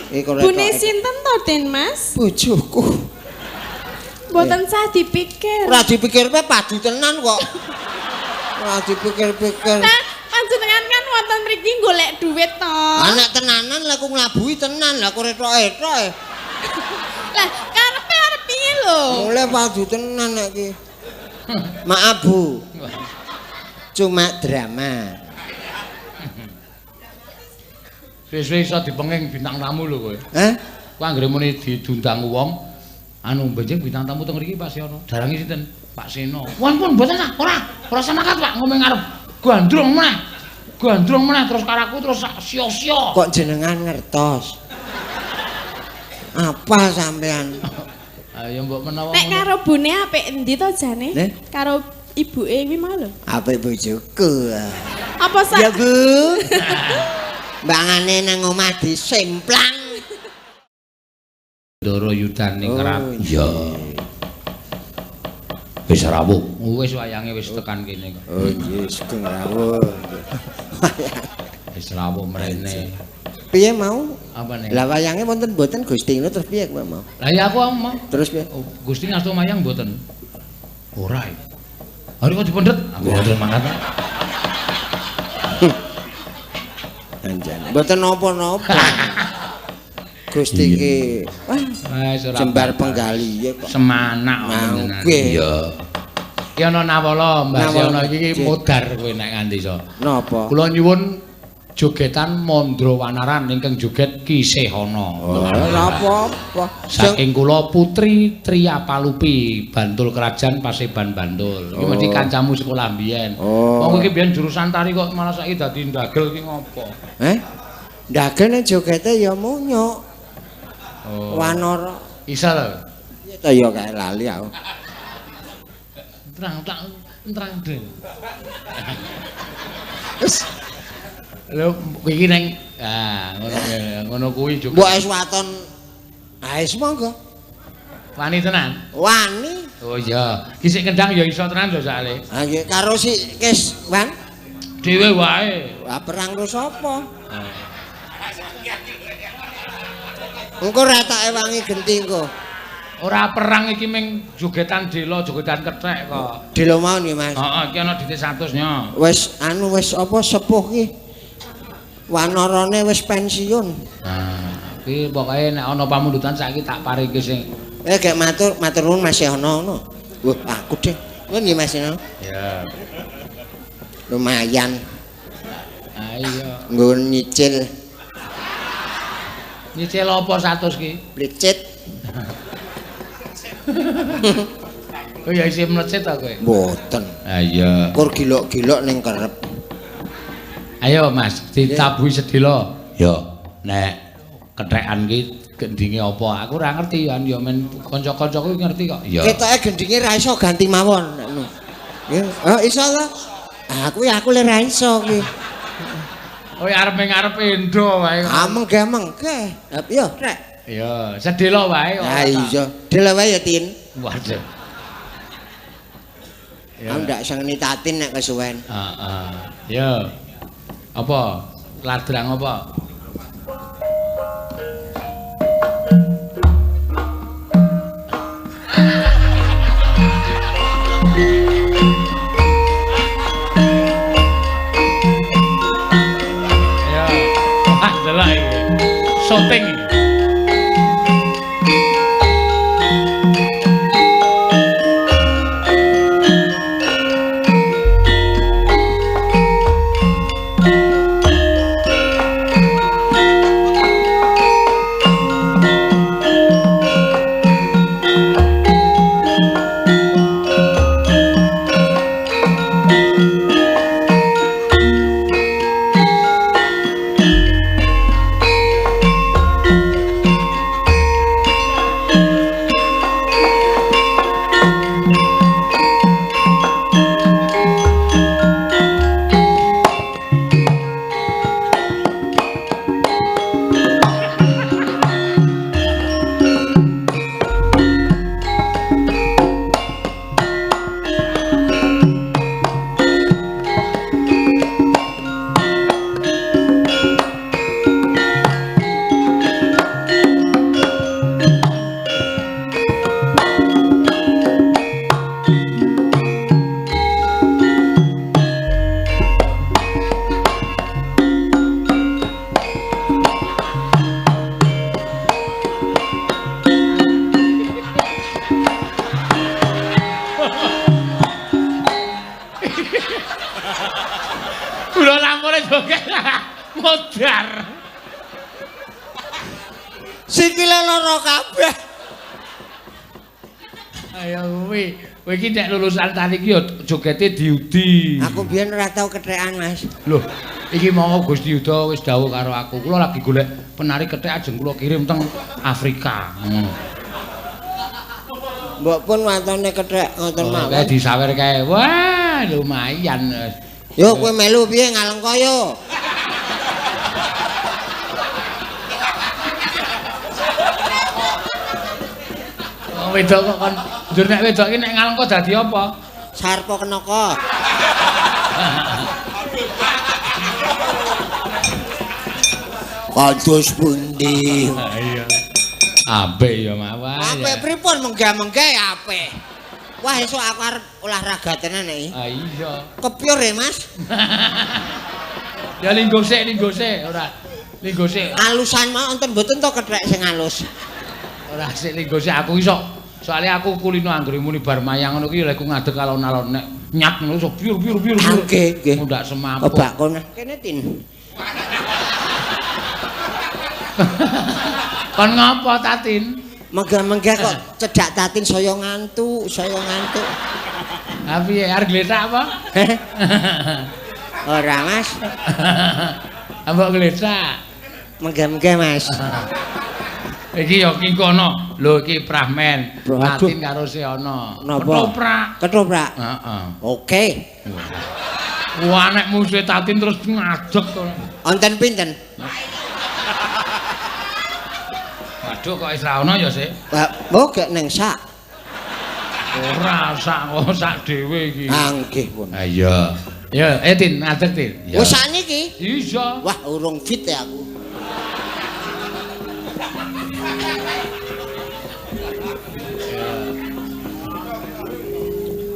Iku Bune sinten to, Den Mas? Bojoku. Mboten sah dipikir. Ora dipikir pe padu tenan kok. Ora dipikir-pikir. Nah, panjenengan kan wonten mriki golek duit to. Anak tenanan lah aku nglabuhi tenan lah aku retok-retok. Lah, karepe arep piye lho? Mulai padu tenan nek iki. Maaf, Bu. Cuma drama. Suwe-suwe iso dipenging bintang tamu lho kowe. Hah? Kowe anggere muni diundang wong anu benjing bintang tamu teng mriki Pak Seno. Darange sinten? Pak Seno. Wah pun mboten ah, ora. Ora semangat Pak ngomong ngarep. Gandrung meneh. Gandrung meneh terus karo aku terus sia-sia. Kok jenengan ngertos? Apa sampean? Ayo mbok menawa. Nek karo bune apik endi to jane? Karo ibuke kuwi mau lho. Apik bojoku. Apa sak? Ya, Bu. Mbangane nang omah disemplang. Ndara Yudaningrat. Iya. Wis rawuh. Wis wayange wis tekan kene kok. Oh nggih, sugeng rawuh. Wis rawuh mrene. Piye mau? Apane? Lah wayange wonten mboten Gusti ngono terus piye kowe mau? Lah ya aku mau. Terus piye? Oh, Gusti ngasto wayang mboten? Ora. Hari kok dipendhet? Aku mboten mangkat. Anjan. Mboten napa-napa. Gusti iki wah jembar penggali kok. Semanak panjenengan. Iya. Ki ana Nawala, Mbah Seno iki modar kowe nek nganti iso. Napa? Kula nyuwun jogetan Mandra Wanaran ingkang joget Ki Sehana. Ora apa-apa. Saking kula Putri Triapalupi, Bantul Kerajaan Paseban Bantul. Iki mesti kancamu sekolah mbiyen. Wong iki mbiyen jurusan tari kok malah saiki dadi ndagel iki ngopo? Eh? Ndagel nek jogete ya munyuk. Oh. Wanara. Isa lho. Piye to ya kae lali aku. Terang tak terang dhewe. Wis. Lho iki ning ah ngono ngono kuwi juga. Mbok es waton. Ah wis monggo. Wani tenan? Wani. Oh iya, ki sik kendang ya iso tenan lho soalé. Ha nggih karo si Kes Wan. Dhewe wae. Lah perang karo sapa? Engko ora tak ewangi genti engko. Ora perang iki ming jogetan dela, jogetan kethek kok. Dela mau nggih, Mas. Heeh, iki ana dhite 100 nya. Wis anu wis apa sepuh ki. Wanarane wis pensiun. Nah, iki pokoke nek ana pamundutan saiki tak paringke sing gek matur, matur nuwun Mas Yono ngono. Wah, aku deh. Nuwun nggih Mas Yono. Ya. Lumayan. Ah iya. Nggo nyicil. Nyicil apa 100 ki? Blecet. Oh ya isih mlecet ta kowe? Mboten. Ah iya. Kur gilok-gilok ning kerep. Ayo Mas, ditabuhi sedhela. Ya, nek kethekan ki gendinge apa? Aku ora ngerti ya, ya men kanca-kancaku ngerti kok. Ya. Ketoke gendinge ra iso ganti mawon ngono. Nggih, oh iso ta? Aku ya aku le ra iso ki. Oh ya arep ngarep endo wae. Ah mengke-mengke. Lah piye, Rek? Ya, sedhela wae kok. Ha iya, sedhela wae ya, Tin. Waduh. Ya. Aku ndak sengeni Tatin nek kesuwen. Heeh. Ya. Apa? Ladrang apa? Ya. Wah, delok iki. Syuting iki. Modar. Sikile lara kabeh. Ayo kuwi. Kowe iki nek lulusan tari iki ya jogete diudi. Aku biyen ora tau kethekan, Mas. Loh, iki mau Gusti Yuda wis dawuh karo aku. Kula lagi golek penari kethek ajeng kula kirim teng Afrika. Ngono. Mbok pun watone kethek ngoten mawon. Kae disawer kae. Wah, lumayan. Yo kowe melu piye ngalengka yo? Wong wedok kok kon njur nek wedok iki nek ngalengka dadi apa? Sarpa kenaka. Kados pundi? Iya. Apik ya mawon. Apik pripun menggah-menggah apik. Wah, esuk aku arep olahraga tenan iki. Ah iya. Kepyur ya, Mas? Ya linggo sik, linggo sik, ora. Linggo sik. Alusan mau wonten mboten to kethek sing alus. Ora sik linggo sik aku iso. Soale aku kulino anggere muni bar mayang ngono ki lek ngadeg alon-alon nek nyat ngono iso pyur pyur pyur. Nggih, nggih. Mundak semaput. Obak kono. Kene Tin. Kon ngopo Tatin? Menggah-menggah kok cedhak Tatin saya ngantuk, saya ngantuk. Ha piye arep gletak apa? Ora, Mas. Mbok gletak. Menggah-menggah, Mas. Iki ya ki kono. Lho iki Prahmen. Tatin karo Seana. Ketoprak. Ketoprak. Heeh. Oke. Wah nek musuhe Tatin terus ngadeg to. Wonten pinten? Waduh kok wis ra ono ya sik. Lah, gek neng sak. Ora sak kok sak dhewe iki. Ah nggih pun. Ha iya. Ya, Tin, ngadeg Tin. Wis sakniki? Iya. Wah, urung fit ya aku.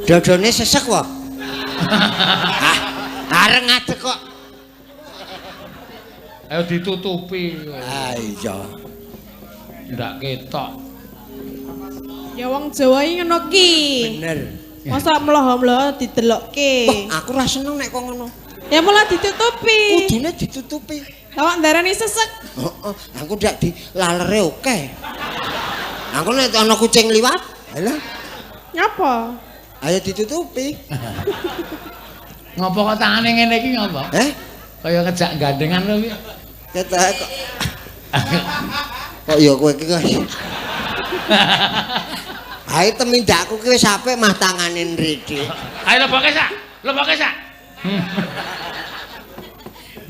Dodone sesek wae. Ah, areng ngadeg kok. Ayo ditutupi. Ah iya. Ndak ketok. Ya wong Jawa iki ngono ki. Bener. Masa mloho-mloho didelokke. Wah, aku ora seneng nek kok ngono. Ya malah ditutupi. Kudune ditutupi. Lah kok ndarani sesek. Heeh, aku ndak dilalere oke. Aku nek ana kucing liwat, halah. Ngapa? Ayo ditutupi. Ngopo kok tangane ngene iki ngopo? Heh? Kaya kejak gandengan lho piye? Ketok kok. Kok ya kowe iki kok. Ayo temindakku ki wis apik mah tangane nriki. Ayo leboke sak, leboke sak.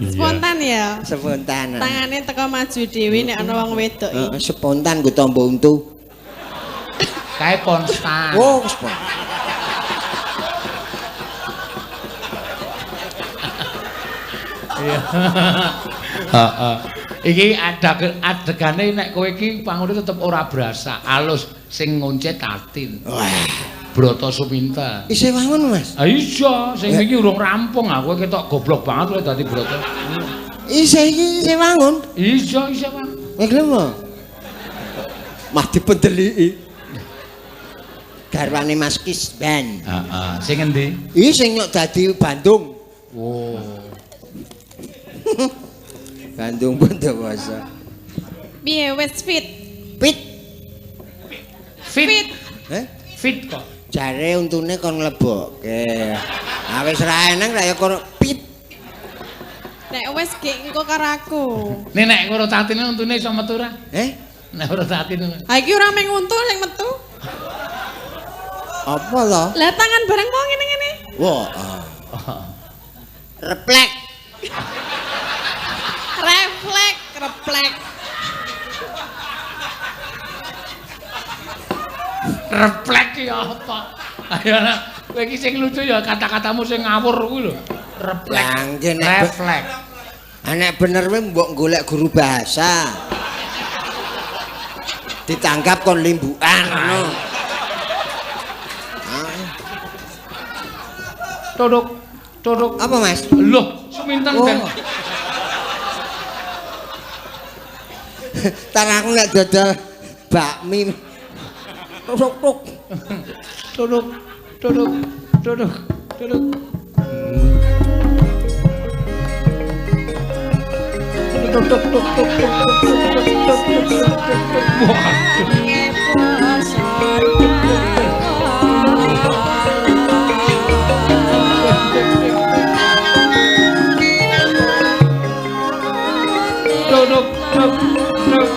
Spontan ya. Spontan. Tangane teko maju dhewe nek ana wong wedok iki. Heeh, spontan nggo tombo untu. Kae ponstan. Oh, spontan. Iya. Heeh. Iki adegane nek kowe iki pangune tetep ora berasa, alus sing ngonce Tatin. Wah, Brata Suminten. Isih wangun, Mas? Ah iya, sing iki urung rampung aku ketok goblok banget kowe dadi Brata. Isih iki isih wangun. Iya, isih wangun. Kowe gelem apa? Mah dipendeliki. Garwane Mas Kisban. Heeh, sing endi? Iki sing nyok dadi Bandung. Oh. Bandung Bondowoso. Piye wis fit? Fit. Fit. Heh? Fit kok. Jare untune kon nglebokke. Ah wis ra eneng ra ya kono pit. Nek wis gek engko karo aku. Nek nek karo Tatine untune iso metu ora? Eh? Nek karo Tatine. Ha iki ora mung untu sing metu. Apa to? Lah tangan bareng kok ngene-ngene. Wah. Reflek. Reflek, reflek. Reflek ya apa? Ayo nak, kowe iki sing lucu ya kata-katamu sing ngawur kuwi lho. Reflek. Lah nggih nek reflek. Ah nek bener kowe mbok golek guru bahasa. Ditanggap kon limbukan ngono. Tuduk, tuduk. Apa, Mas? Loh, Suminten Oh. ben. Tar aku nek dodol bakmi. Tuk tuk. Tuduk, tuduk, tuduk, tuduk. tuk tuk tuk tuk tuk tuk tuk tuk. Waduh. Tuk tuk tuk tuk.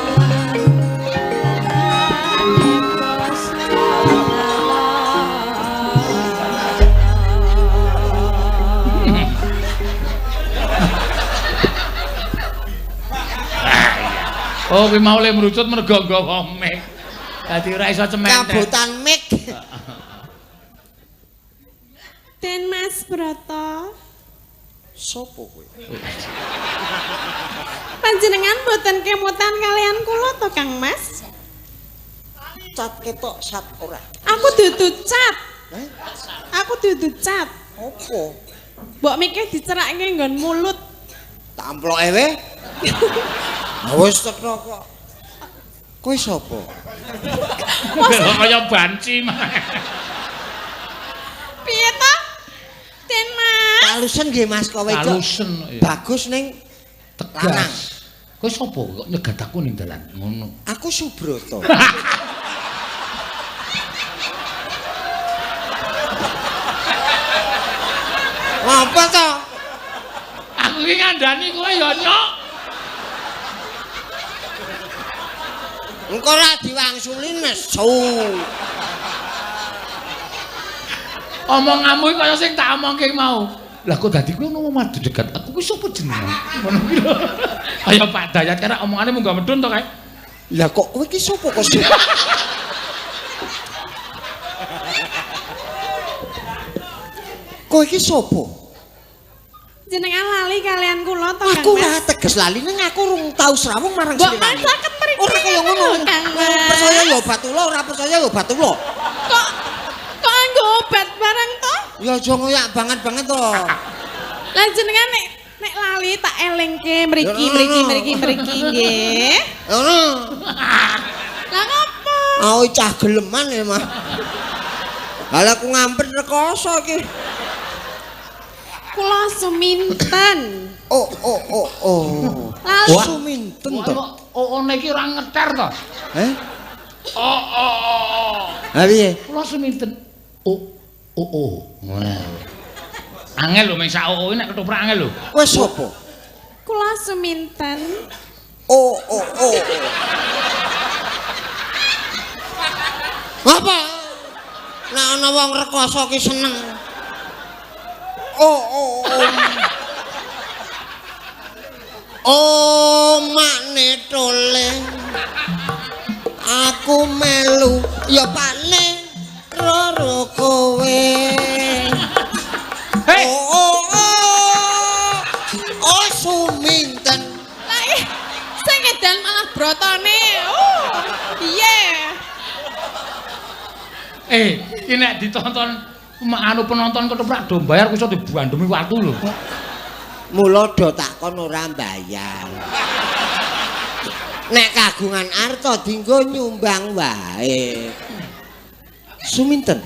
Oh, kuwi mau le mrucut mergo nggawa mic. Dadi ora iso cementet. Kabotan mic. Den Mas Broto. Sopo kowe? Panjenengan mboten kemutan kalian kula to, Kang Mas? Cat ketok sat ora. Aku dudu cat. Heh? Aku dudu cat. Opo? Mbok mikir dicerake nggon mulut. Tamploke we. Wis teko kok. Kowe sapa? Kaya banci mah. Piye to? Den Mas. Kalusen nggih Mas kowe itu. Kalusen. Bagus ning lanang. Tegas. Kowe sapa kok nyegat aku ning dalan ngono? Aku Subroto. Apa to? Aku iki ngandani kowe ya nyok. Engko ora diwangsuli nesu. Omonganmu iki kaya sing tak omongke mau. Lah kok dadi kowe ngono madu jegat aku kuwi sapa jenenge? Ngono kuwi lho. Kaya Pak Dayat kira omongane munggah medhun to kae. Lah kok kowe iki sapa kok? Kowe iki sapa? Jenengan lali kalian kula to, Kang Aku ora Mas. teges lali ning aku rung tau srawung marang Mbok sliramu. masaken mriki. Ora kaya ngono. Kang Mas. Percaya ya obat ula, ora percaya ya obat ula. Kok kok nganggo obat barang to? Ya aja ngoyak banget-banget to. Lah jenengan nek nek lali tak elingke mriki mriki mriki mriki nggih. Ngono. Lah ngopo? Aku cah geleman ya, Mah. Lah aku ngampet rekoso iki. Kula suminten. Oh oh oh oh. Lali. Suminten to. Oh, oh iki ora ngeter to. Heh? Oh oh oh. Ha piye? Kula suminten. Oh oh oh. Wah. Angel lho mung sak oh nek ketoprak angel lho. Kowe sapa? Kula suminten. Oh oh oh. Apa? Nek ana wong rekoso ki seneng. Oh oh oh. Oh makne tole. Aku melu ya pakne roro kowe. Hei. Oh oh oh. Oh suminten. Lah ih, sing edan malah brotone. Oh, piye? Iki nek ditonton anu penonton ketoprak do bayar iso dibandemi watu lho. Mula do takon ora mbayar. Nek kagungan arta dinggo nyumbang wae. Suminten.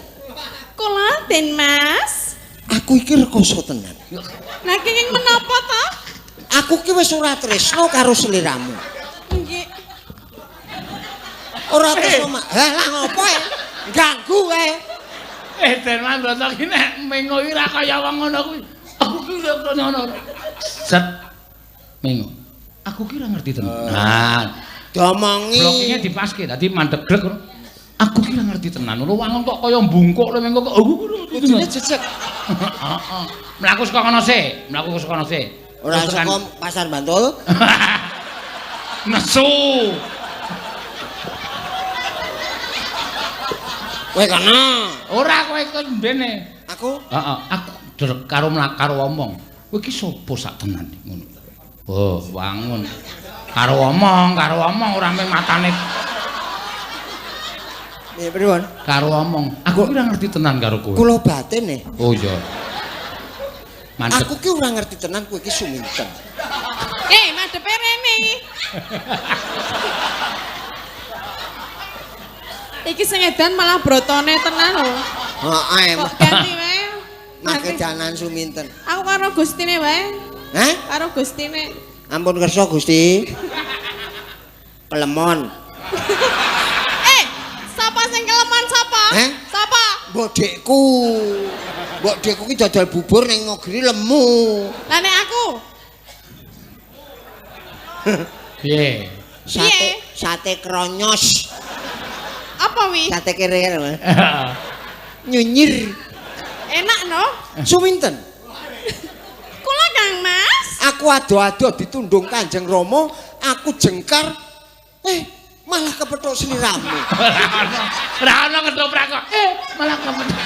Kula Den Mas. Aku iki rekoso tenan. Lah kenging menapa to? Aku ki wis ora tresno karo sliramu. Nggih. Ora tresno mak. Lah lah ngopo e? Ganggu kae. Den Mas Broto ki nek mengo iki ora kaya wong ngono kuwi. Aku ki ora ngono. Set. Mengo. Aku ki ora ngerti tenan. Nah, Diomongi. blokinge dipaske dadi mandeg glek ngono. Aku ki ora ngerti tenan. Lho wangun kok kaya mbungkuk lho mengo kok aku ki ora ngerti Kudune tenan. jejeg. Heeh. Mlaku saka kono sik, mlaku saka kono sik. Ora Terus tekan- saka Pasar Bantul. Nesu. Kowe kono. Ora kowe kok mbene. Aku Heeh, aku karo karo omong. Kowe iki sapa sak tenan ngono. Oh, wangun. Karo omong ora mung matane piye pripun? karo omong. Aku ki ora ngerti tenan karo kowe. Kula batin e. Oh iya. Mantep. Aku ki ora ngerti tenan kowe iki suminten. Madhepe rene iki. Iki sing edan malah brotone tenan lho. Heeh, Kok ganti wae. makedanan suminten. Aku karo Gustine wae. Hah? Karo Gustine. Ampun kersa Gusti. Kelemon. Eh, sapa sing kelemon sapa? Heh? Sapa? Mbok dekku. Mbok dekku ki dodol bubur ning Ngogiri lemu. Lah nek aku Piye? Sate sate kronyos. Apa wi? Sate kere lho. Nyunyir. Enak no? Suminten. Kula Kang Mas. Aku ado-ado ditundung Kanjeng Rama, aku jengkar. Malah kepethuk sliramu. Ora ono ketoprak kok. Malah kepethuk.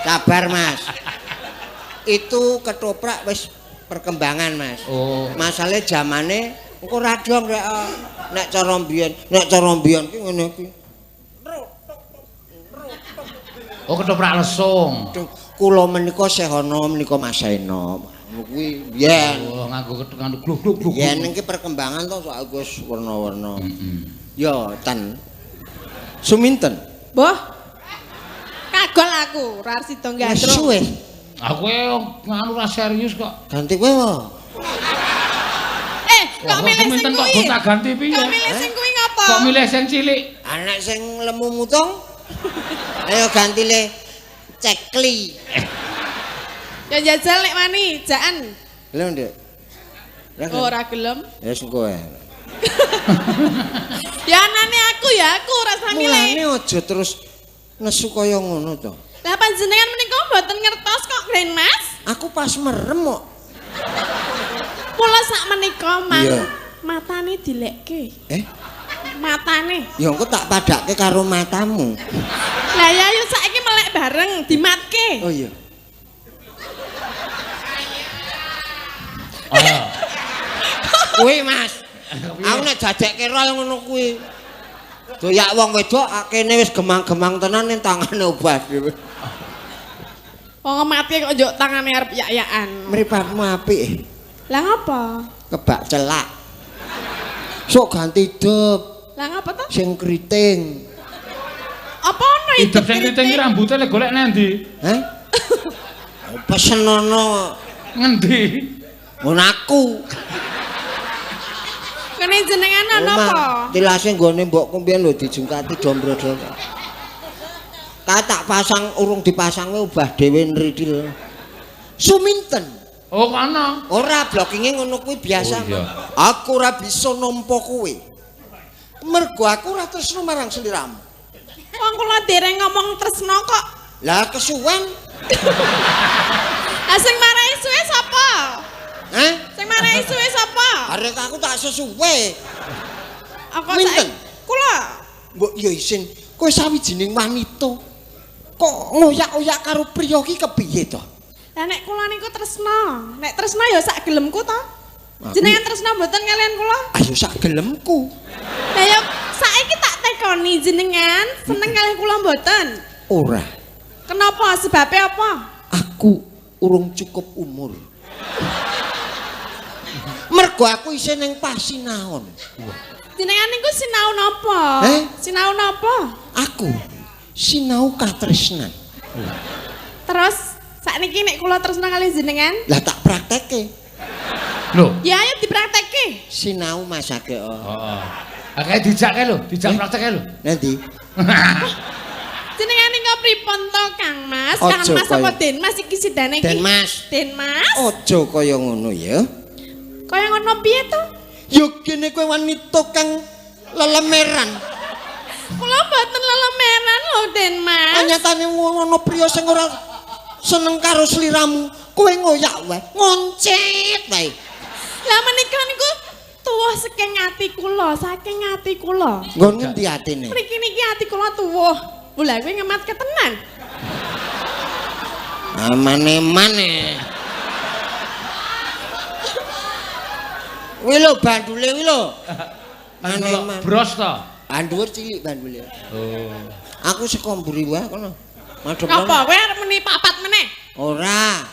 Sabar, Mas. Itu ketoprak wis perkembangan, Mas. Oh. Masalahe zamane engko ora dong rek. Nek cara mbiyen, nek cara mbiyen ki ngene iki. Oh, ketoprak lesung. Kula menika sehana menika Mas Seno. Kuwi biyen. Oh, nganggo nganggo gluk-gluk. Yen iki perkembangan to soal wis werna-werna. Heeh. Ya, ten. Suminten. Mbah. Kagol aku, ora sida gandrung. Suwe. Aku nganu ora serius kok. Ganti kowe wae. Kok milih sing kok kuwi? gonta ganti piye? Kok milih sing kuwi ngapa? Kok milih sing cilik? Anak sing lemu mutung. Ayo ganti le cekli. Ya jajal nek wani, jaan. Lho, Nduk. Ora gelem. Ya wis engko ae. Ya anane aku ya, aku ora usah milih. Mulane aja terus nesu kaya ngono to. Lah panjenengan menika mboten ngertos kok, Grand Mas. Aku pas merem kok. Kula sak menika mang matane dilekke. Matane. Ya engko tak padake karo matamu. Lah ya ayo saiki melek bareng dimatke. Oh iya. Ah. Kuwi Mas. Aku nek jajekke roh ngono kuwi. Doyak wong wedok akene wis gemang-gemang tenan ning tangane obah dhewe. Wong mati kok njuk tangane arep yak-yakan. Mripatmu apik. Lah ngapa? Kebak celak. Sok ganti idep. Lah ngapa to? Sing keriting. Apa ono idep sing keriting iki rambute lek golek nang ndi? Heh? Pesenono ngendi? Ngono aku. Kene jenengan ana apa? Tilase nggone mbokku mbiyen lho dijungkati dombro-dombro. Ka tak pasang urung dipasang ubah dhewe nridil. Suminten. Oh kono. Ora blockinge ngono kuwi biasa. Oh, iya. Aku ora bisa nampa kowe. Mergo aku ora tresno marang sliramu. Wong kula dereng ngomong tresno kok. Lah kesuwen. Lah sing marai suwe sapa? Hah? Sing marai suwe sapa? Arek aku tak sesuwe. Apa Minten? Kula. Mbok ya isin, kowe sawijining wanita kok ngoyak-oyak karo priya ki kepiye to? Lah nek kula niku tresno, nek tresno ya sak gelemku to. Jenengan tresno mboten kalian kula? Ayo sak gelemku. Lah ya saiki tak tekoni jenengan seneng kalian kula mboten? Ora. Kenapa? Sebabe apa? Aku urung cukup umur. Mergo aku isih ning pasinaon. Jenengan niku sinau napa? Sinau napa? Aku sinau katresnan. Terus sakniki nek kula tresno kali jenengan? Lah tak praktekke. Lho. Ya ayo dipraktekke. Sinau masake. Heeh. Akeh dijak kae lho, dijak praktek lho. Nanti. Jenengan niku pripun to Kang Mas? Kang Mas apa Den Mas iki sidane iki? Den Mas. Den Mas. Aja kaya ngono ya. Kaya ngono piye to? Ya kene kowe wanita kang lelemeran. Kula mboten lelemeran lho Den Mas. Nyatane ngono priya sing ora seneng karo sliramu, kowe ngoyak wae, ngoncet wae. Lah menika niku tuwuh saking ati kula, saking ati kula. Nggon ngendi atine? Mriki niki ati kula tuwuh. Lha kowe ngematke tenan. Amane-mane. Kuwi lho bandule kuwi lho. Mane-mane. Bros to. Bandul cilik bandule. Oh. Aku saka mburi wae kono. Madhep. Apa kowe arep muni papat meneh? Ora.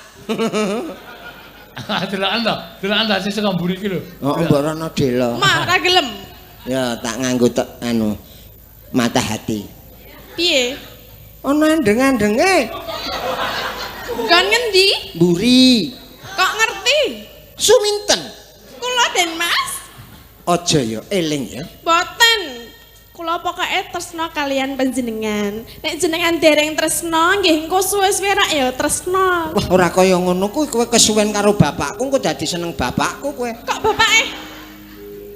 Delokan to, delokan ta sing saka mburi iki lho. Heeh, mbok rono delo. Mah ora gelem. Ya tak nganggo tek anu mata hati. Piye? Ana andeng-andenge. Nggon ngendi? Mburi. Kok ngerti? Suminten. Kula Den Mas. Aja ya eling ya. Boten. Kula pokoke tresna kalian panjenengan. Nek jenengan dereng tresna nggih engko suwe-suwe rak ya tresna. Wah, ora kaya ngono kuwi, kowe kesuwen karo bapakku engko dadi seneng bapakku kowe. Kok bapake?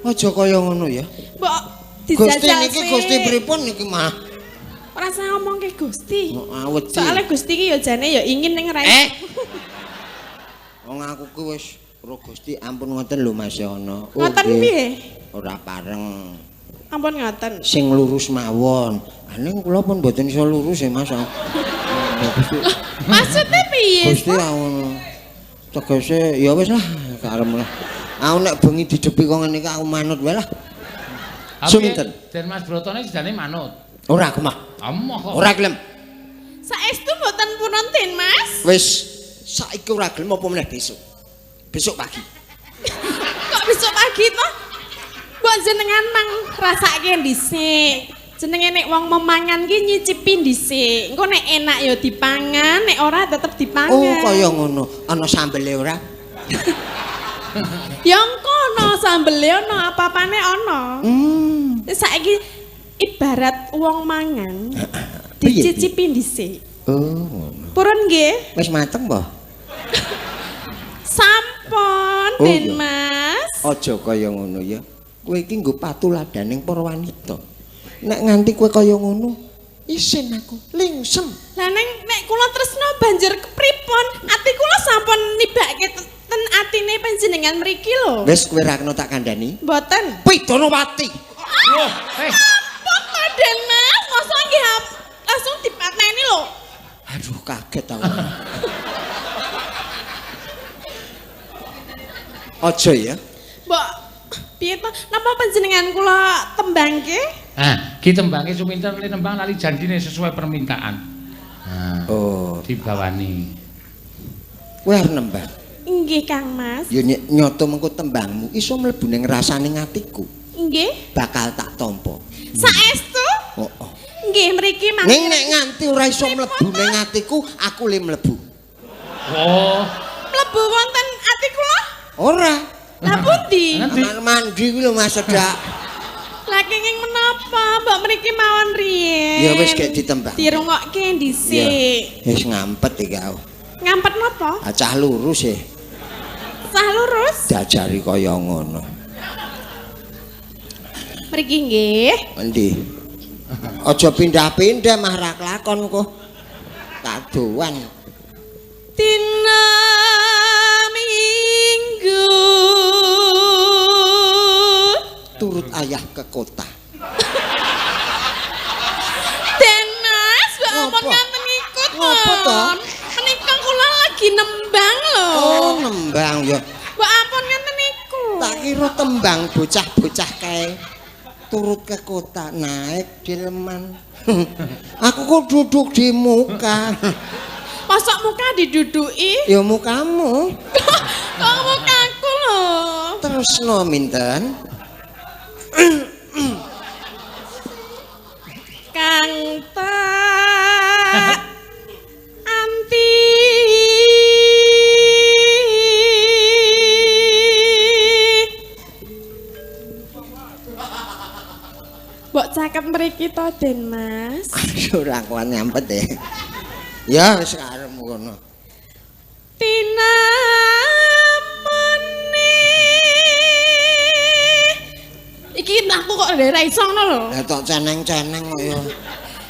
Aja kaya ngono ya. Mbok Gusti dijajal niki sik. Gusti pripun niki mah? Ora usah ngomongke Gusti. Awet. Soale Gusti ki ya jane ya ingin ning ra. Wong aku ki wis ro Gusti ampun ngoten lho Mas Yono. Oh, Ngoten piye? Ora pareng. Ampun ngoten. Sing lurus mawon. Ning kula pun mboten iso lurus ya Mas. Gusti. Maksudnya piye? Gusti ngono. Tegese ya wis lah karem lah. Aku nek bengi didepi kok ngene iki aku manut wae lah. Suminten. Den Mas Brotone jane manut. Ora aku mah. Amoh kok. Ora gelem. Saestu mboten purun Den Mas. Wis saiki ora gelem apa meneh besok. Besok pagi. Kok besok pagi toh? Mbok jenengan mang rasake dhisik. Jenenge nek wong memangan ki nyicipi dhisik. Engko nek enak ya dipangan, nek ora tetep dipangan. Oh, kaya ngono. Ana sambele ora? Ya engko ana sambele ana apa-apane ana. Saiki ibarat wong mangan dicicipi dhisik. Oh, ngono. Purun nggih? Wis mateng apa? Sampun, Oh, Den iya. Mas. Aja kaya ngono ya. Kowe iki nggo patuladaning para wanita. Nek nganti kowe kaya ngono, isin aku, lingsem. Lah ning nek kula tresna banjur kepripun? Ati kula sampun nibake ten atine panjenengan mriki lho. Wis kowe ra kena tak kandhani. Mboten. Pidanawati. Loh, eh. Apa to, Den Mas? Masa nggih langsung dipateni lho. Aduh, kaget aku. Aja ya. Mbok piye to? Napa panjenengan kula tembangke? Ah, ki tembange Suminten li nembang lali janjine sesuai permintaan. Nah, Oh, dibawani. kowe arep nembang. Nggih, Kang Mas. Ya nyoto mengko tembangmu iso mlebu ning rasane atiku. Nggih. Bakal tak tampa. Saestu? Heeh. Nggih, mriki mangke. Ning nek nganti ora iso mlebu ning atiku, aku le mlebu. Oh, Mlebu wonten ati kula? Ora. Lah pundi? Ngendi? Kamar mandi kuwi lho Mas Sedak. Lah kenging menapa? Mbok mriki mawon riyen. Ya wis gek ditembang. Dirungokke dhisik. Wis ngampet iki aku. Ngampet napa? Acah lurus e. Sah lurus. Diajari kaya ngono. Mriki nggih. Endi? Aja pindah-pindah mah ra kelakon kok. Kadoan. Dina Minggu. Turut ayah ke kota. Den Mas, mbok ampun Ngopo? ngaten niku to. Ngopo to? Menika kula lagi nembang lho. Oh, nembang ya. Mbok ampun ngaten niku. Tak kira tembang bocah-bocah kae. Turut ke kota naik delman. Aku kok duduk di muka. Mosok muka diduduki? Ya mukamu. Kok mukaku lho. Terus no minten. Kang tak anti Mbok caket mriki to Den Mas. Aduh ora kuat nyampet e. Ya wis karepmu kono. Tinamune. Iki mlaku kok ora iso ngono lho. Lah tok ceneng-ceneng kok ya.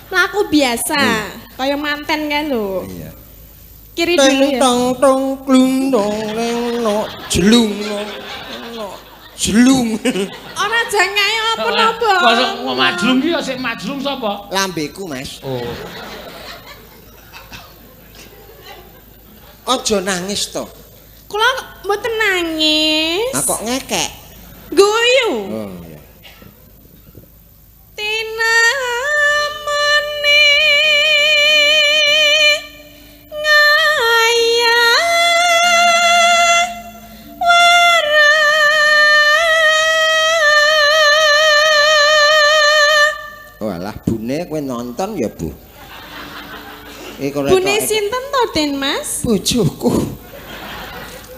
Mlaku biasa, kaya manten kae lho. Iya. Kiri dulu Teng ya. tong tong klung dong leng no jelung no no jelung. Ora jangae apa-apa. Kok majlung ki ya sik majlung sapa? Lambeku, Mas. Oh. Aja nangis to. Kula mboten nangis. Lah kok ngekek. Guyu. Oh iya. Tinamune ngaya wara. Walah bune kowe nonton ya, Bu. Iki kok Bune sinten to, Den Mas? Bojoku.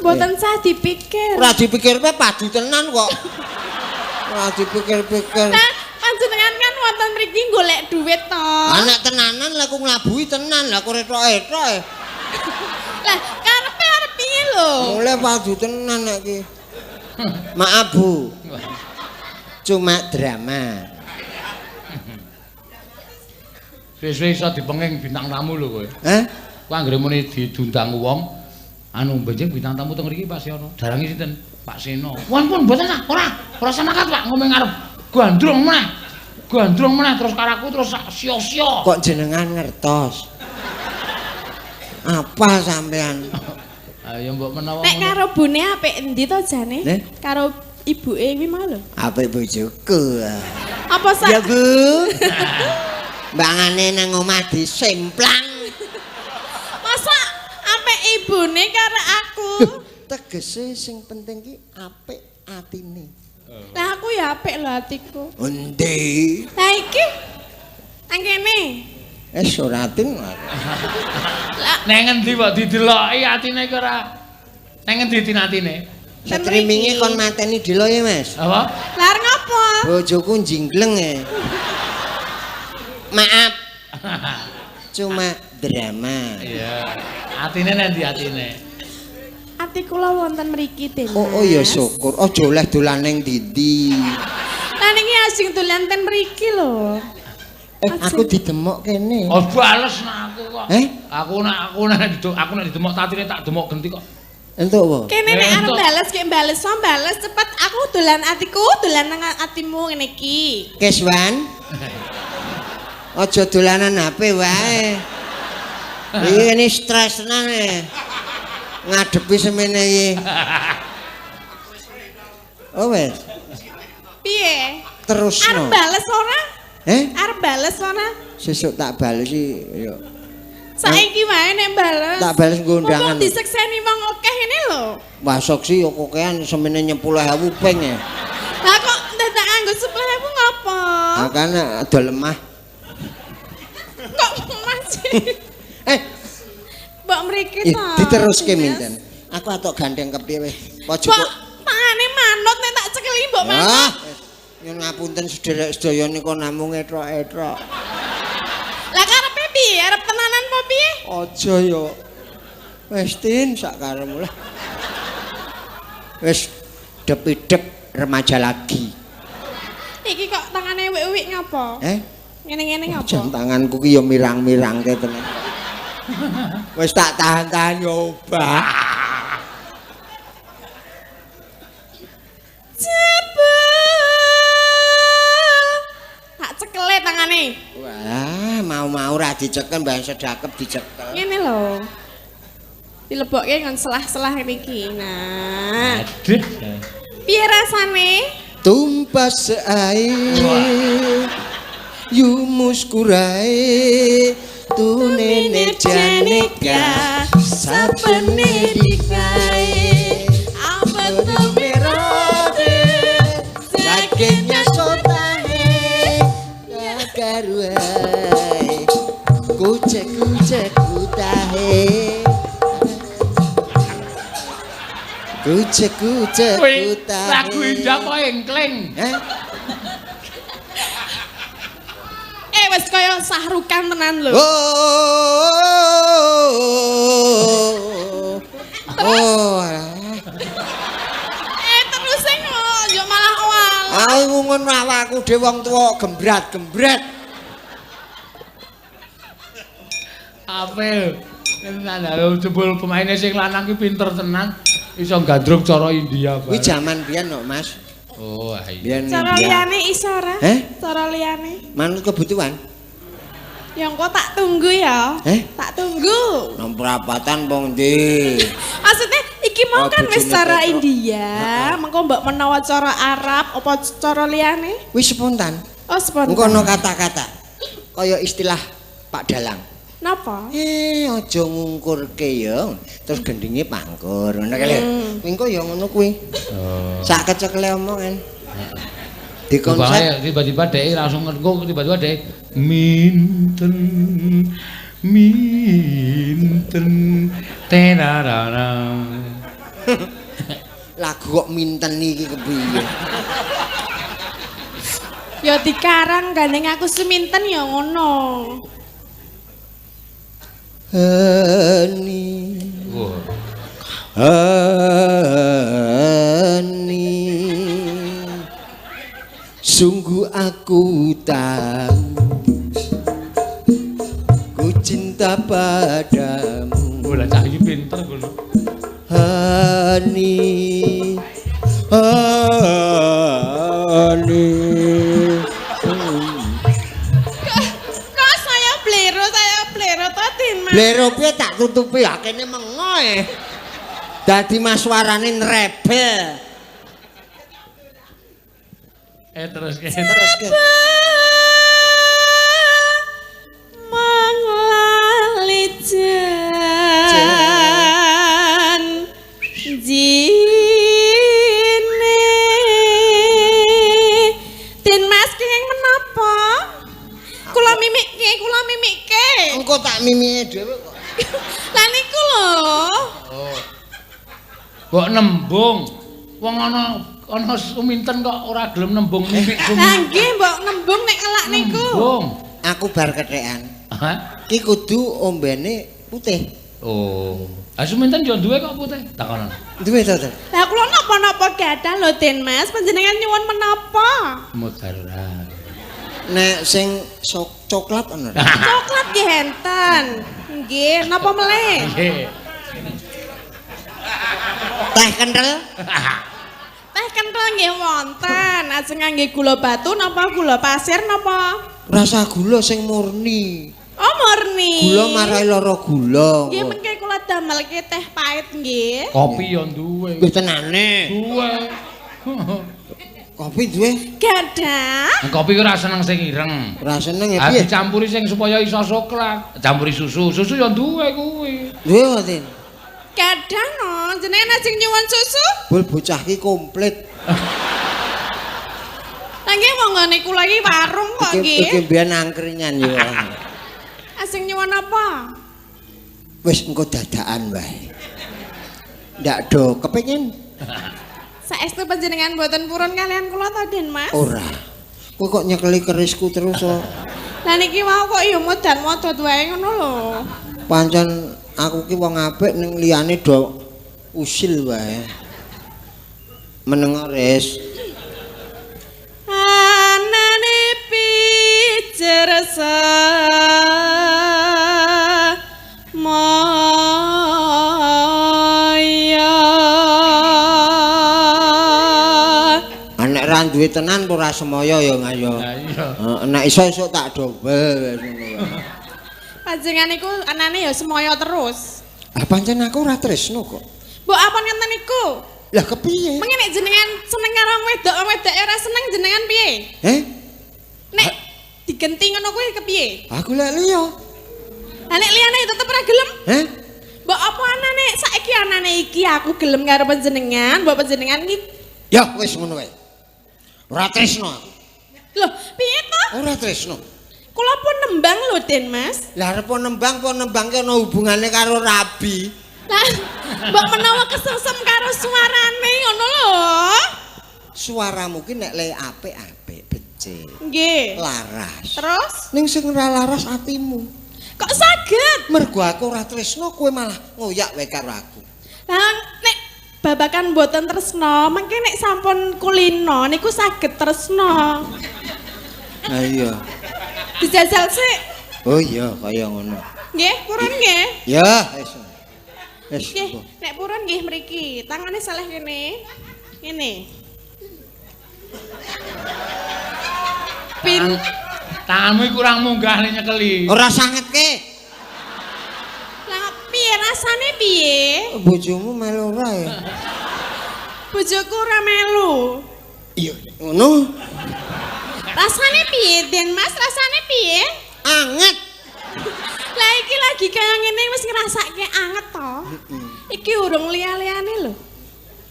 Mboten sah dipikir. Ora dipikir pe padu tenan kok. Ora dipikir-pikir. Lah, panjenengan kan wonten mriki golek duit to. Anak tenanan lah aku nglabuhi tenan lah aku retok-retok. Lah, karepe arep piye lho? Mulai padu tenan nek iki. Maaf Bu. Cuma drama. Suwe-suwe iso dipenging bintang tamu lho kowe. Hah? Kuwi anggere muni didundang wong anu benjing bintang tamu teng mriki Pak Seno. Darange sinten? Pak Seno. Wah pun mboten ah, ora. Ora semangat Pak ngomong ngarep. Gandrung meneh. Gandrung meneh terus karo aku terus sia-sia. Kok jenengan ngertos? Apa sampean? Ayo mbok menawa. Nek karo bune apik endi to jane? Karo ibuke kuwi mau lho. Apik bojoku. Apa sak? Ya Bu. Mbangane nang omah disemplang. Masa apik ibune karo aku? Tegese sing penting ki apik atine. Lah aku ya apik lho atiku. Endi? Lah iki nang kene. Suratin. Lah nang ngendi kok dideloki atine iki ora? Nang ngendi atine? Streaminge kon mateni delo ya, Mas. Apa? Lah arep ngopo? Bojoku njingleng e. Maaf. Cuma drama. Iya. Atine nang ndi atine? Ati kula wonten mriki den. Oh, oh ya syukur. Aja oleh dolan ning ndi-ndi. Lah niki asing dolan ten mriki lho. Aku didemok kene. Oh bales nak aku kok. Eh? Aku Aku nek didemok tatine tak demok genti kok. Entuk apa? Kene nek arep bales kek bales so bales cepet aku dolan atiku, dolan nang atimu ngene iki. Keswan. Aja dolanan HP wae. Iki ini stres tenan e. Ngadepi semene iki. Oh wes. Piye? Terusno. Arep bales ora? Arep bales ora? Sesuk tak bales iki yo. Saiki wae nek bales. Tak bales nggo undangan. Mumpung disekseni wong akeh ngene lho. Masuk sih yo kokean semene 10.000 ping e. Lah kok dadak nganggo 10.000 ngopo? Makane ada lemah. Kok masih? Mbok mriki to. Diteruske minten. Aku atok gandeng kepiye wis. Pojok. Mbok tangane manut nek tak cekeli mbok manut. Nyun ngapunten sederek sedaya nika namung etrok-etrok. Lah karepe piye? Arep tenanan apa piye? Aja yo. Wis tin sak karepmu lah. Wis dep-idep remaja lagi. Iki kok tangane wik-wik ngapa? Ngene-ngene ngapa? Jan tanganku ki yo mirang-mirangke tenan. Wis tak tahan-tahan yo obah. Jebul. Tak cekele tangane. Wah, mau-mau ra dicekel mbah sedakep dicekel. Ngene lho. Dilebokke ngon selah-selah ngene iki. Nah. Aduh. Piye rasane? Tumpas ae. Yumuskurai tunene janeka sapene dikai apa tu merode sakitnya sotahe karuai kucek kucek kutahe kucek kucek kutahe. Lagu Indah apa engkling? Wis kaya sahrukan tenan lho. Oh. Terus sing yo malah awal. Aku ngono awakku dhewe wong tuwa gembrat-gembret. Apel. Tenan lho jebul pemaine sing lanang ki pinter tenan iso gandrung cara India bareng. Kuwi jaman biyen kok, Mas. Oh, iya. Cara liyane iso ora? Cara liyane. Manut kebutuhan. Ya engko tak tunggu ya. Tak tunggu. Nang perapatan apa ndi? Maksudnya iki mau kan wis cara India, mengko mbok menawa cara Arab apa cara liyane? Wis spontan. Oh, spontan. Engko ana kata-kata. Kaya istilah Pak Dalang. Napa? Aja ngungkurke ya. Terus gendinge pangkur. Ngono kae lho. Engko ya ngono kuwi. Oh. Sak kecekle omongan. Di konsep tiba-tiba dhek langsung engko tiba-tiba dhek minten minten tenarara. Lagu kok minten iki kepiye? Ya dikarang gandeng aku suminten ya ngono. Hani. Wah. Hani. Sungguh aku tahu ku cinta padamu. Wah, lah cah iki pinter ngono. Hani. Hani. Kok saya blero to, Din Mas? Blero piye tak tutupi akene mengoe. Dadi mas suarane nrebel. Terus ke. Terus ke. Manglali jan jine. Din Mas kenging menapa? Kula mimikke, kula mimikke. Engko tak mimike dhewe kok. Lah niku lho. Oh. Mbok nembung. Wong ana suminten kok ora gelem nembung mimik Lah suminten. nggih mbok nembung nek elak niku. Nembung. Aku bar kethekan. Hah? Ki kudu ombene putih. Oh. Ah suminten yo duwe kok putih. Takonan. Duwe to, Teh? Lah kula napa-napa gadah lho Den Mas, panjenengan nyuwun menapa? Modar ora. Nek sing coklat ana. Coklat nggih enten. Nggih, napa melih? Nggih. Teh kenthel. Teh kenthel nggih wonten. Ajeng ngangge gula batu napa gula pasir napa? Rasa gula sing murni. Oh, murni. Gula marai lara gula. Nggih mengke kula damelke teh pahit nggih. Kopi yo duwe. Wis tenane. Duwe. Kopi duwe. Gadah. Kopi ora seneng sing ireng. Ora seneng ya Ah piye? dicampuri sing supaya iso soklat. Campuri susu. Susu yo duwe kuwi. Duwe kok, Tin. Gadah no, jenengan ajeng nyuwun susu? Bul bocah ki komplit. Lah nggih wong nggone kula iki warung kok Iki iki nggih. mbiyen angkringan yo. Ajeng nyuwun apa? Wis engko dadakan wae. Ndak do kepengin Saestu panjenengan mboten purun kalian kula to, Den Mas? ora. Kowe kok nyekeli kerisku terus kok. Lah niki wau kok ya modan-modot wae ngono lho. Pancen aku ki wong apik ning liyane do usil wae. Meneng res. Anane pijer maya. Nek ra duwe tenan ora semaya ya Mas ya. Lah iya. Nek iso esuk tak dobel wis ngono wae. Panjenengan niku anane ya semaya terus. Ah pancen aku ora tresno kok. Mbok apa ngenten niku? Lah kepiye? Mengene nek jenengan seneng karo wong wedok, wong wedok ora seneng jenengan piye? Eh? Nek digenti ngono kuwi kepiye? Aku lek liya. Lah nek liyane tetep ora gelem. Eh? Mbok apa anane saiki anane iki aku gelem karo panjenengan, mbok panjenengan iki Ya wis ngono wae. Ora tresno aku. lho piye to? Ora tresno. Kula pun nembang lho Den Mas. Lah arep nembang apa nembangke ana hubungane karo rabi? Lah mbok menawa kesengsem karo suarane ngono lho. Suaramu ki nek le apik-apik becik, Nggih. laras. Terus Ning sing ora laras atimu. kok saged? Mergo aku ora tresno kowe malah ngoyak wae karo aku. Lah nek babakan mboten tresno, mengke nek sampun kulino niku saged tresno. Lah iya. Dijajal sik. Oh iya kaya ngono. Nggih, purun nggih. Ya wis. Wis. Nggih, nek purun nggih mriki. Tangane saleh kene. Ngene. Pin Tanganmu iki kurang munggah nek nyekeli. Ora sangetke. lah piye rasane piye? Bojomu melu ora ya? Bojoku ora melu. Iya, ngono. Rasane piye, Den Mas? Rasane piye? Anget. Lah iki lagi kaya ngene wis ngrasake anget to. Iki urung liya-liyane lho.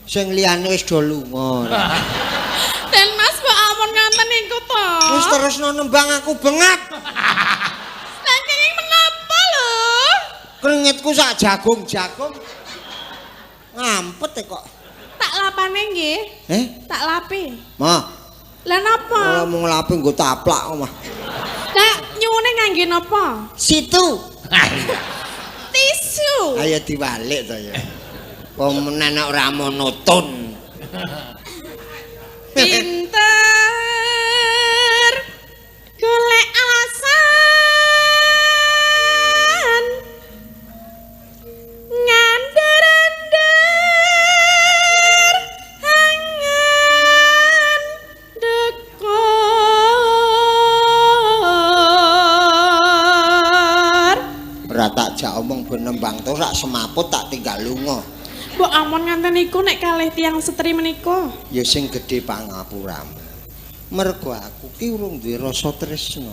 Sing liyane wis do lunga. Den Mas mbok ampun nganten niku to. Wis terusno nembang aku bengat. Lah kenging menapa lho? Keringetku sak jagung-jagung. Ngampet e kok. Tak lapane nggih. Eh? Tak lapi. Mah. Lah napa? Ora mung nglapi nggo taplak kok, mah. Lah nyuwune ngangge napa? Situ. Tisu. Ayo diwalik to ya. Pemenan ora monoton. Pinter golek alasan ngandar-andar angan dekor. Ora tak jak omong ben nembang to rak semaput tak tinggal lunga. Mbok amon nganten niku nek kalih tiyang setri menika. Ya sing gedhe pangapuramu. Mergo aku ki urung duwe rasa tresna.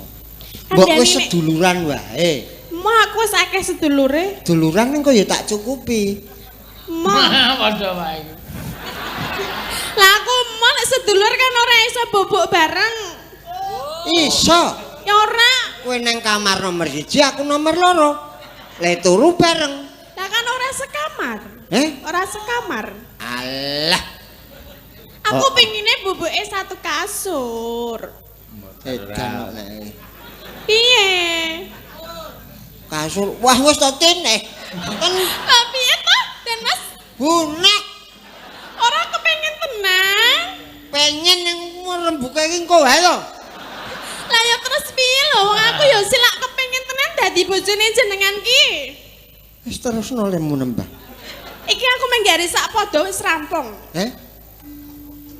Mbok wis seduluran wae. Moh aku wis akeh sedulure. Duluran engko ya tak cukupi. Moh. Padha wae. Lah aku moh nek sedulur kan ora iso bobok bareng. Iso. Ya ora. Kowe nang kamar nomor 1, aku nomor 2. Le turu bareng. Lah kan ora sekamar. Eh? Ora sekamar. Alah. Aku pingine bubuke satu kasur. Edan kok nek. Piye? Kasur. Wah wis to Tin eh. Kan lah piye to, Den Mas? Bunek. Ora kepengin tenang. Pengen ning rembuke iki engko wae to. Lah ya terus piye lho wong aku ya silak kepengin tenan dadi bojone jenengan ki. Wis terusno lemu nembang. Iki aku menggari sak padha wis rampung. Eh?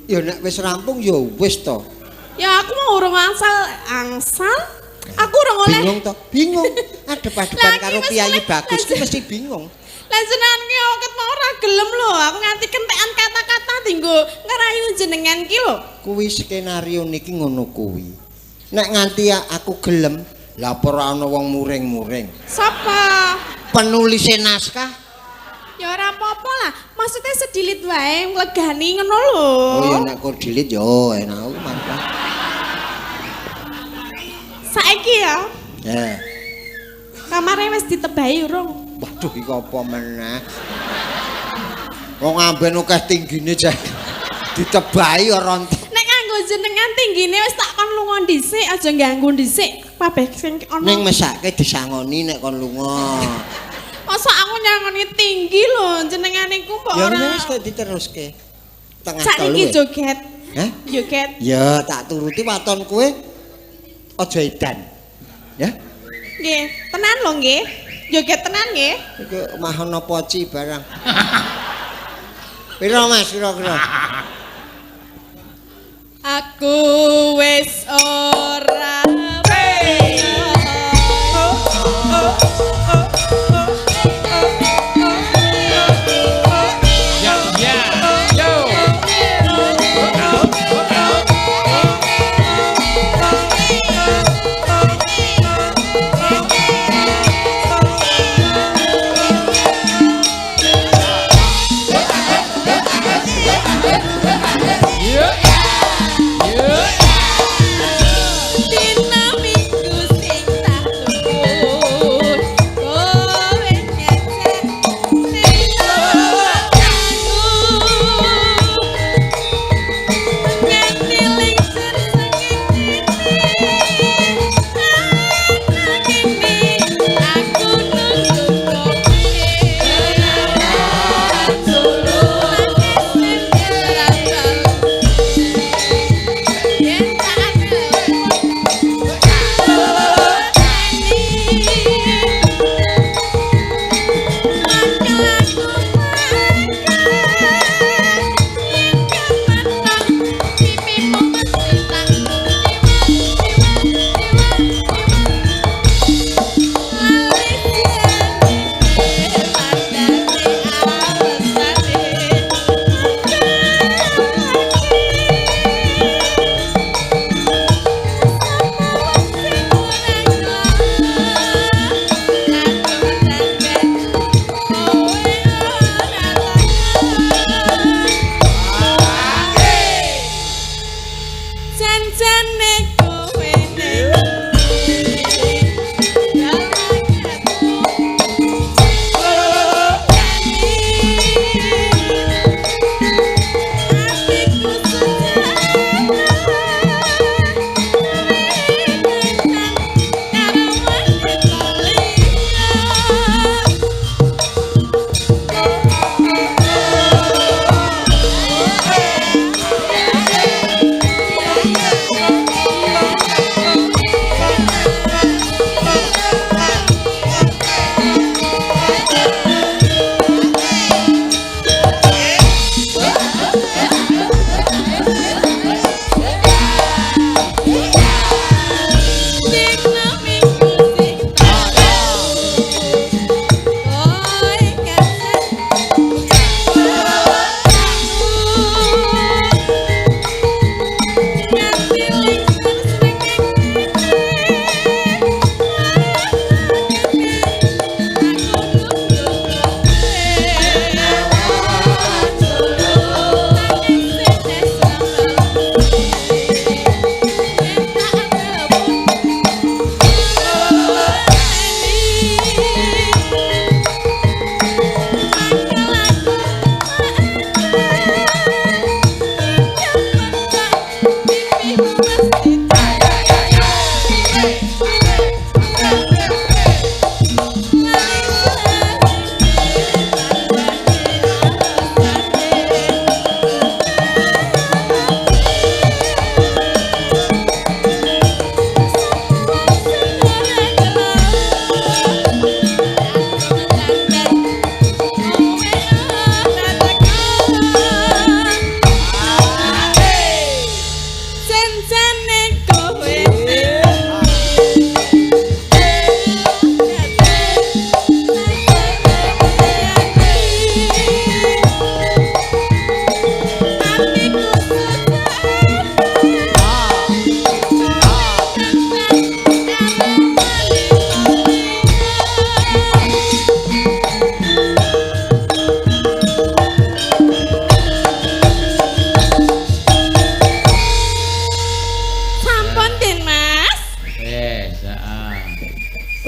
Ya nek wis rampung ya wis to. Ya aku mau urung angsal. Aku urung oleh. Bingung to? Bingung. Adep-adepan karo Kiai Bagus ki mesti bingung. Lah jenengan ki ket mau ora gelem lho, aku nganti kentekan kata-kata dinggo ngerayu jenengan ki lho. Kuwi skenario niki ngono kuwi. Nek nganti aku gelem, lah apa ora ana wong muring-muring. Sapa? Penulise naskah. Ya ora apa-apa lah. Maksudnya sedilit wae nglegani ngono lho. Oh ya nek kok dilit ya enak aku mantap. Saiki ya. Eh. Kamare wis ditebahi urung? Waduh iki apa meneh. Wong amben akeh tinggine jan. Ditebahi ora entek. Nek nganggo jenengan tinggine wis tak kon lunga dhisik, aja ganggu dhisik. Kabeh sing ana. Ning mesake disangoni nek kon lunga. Masa aku nyangoni tinggi lho, jenengan iku mbok ora. Ya wis kok diteruske. Tengah telu. Saiki joget. Hah? Joget. Ya tak turuti waton kowe aja edan. Ya. Nggih, tenan lho nggih. Joget tenan nggih. Iki mahono poci barang. Piro Mas kira-kira? Aku wis ora. Yeah. Yeah.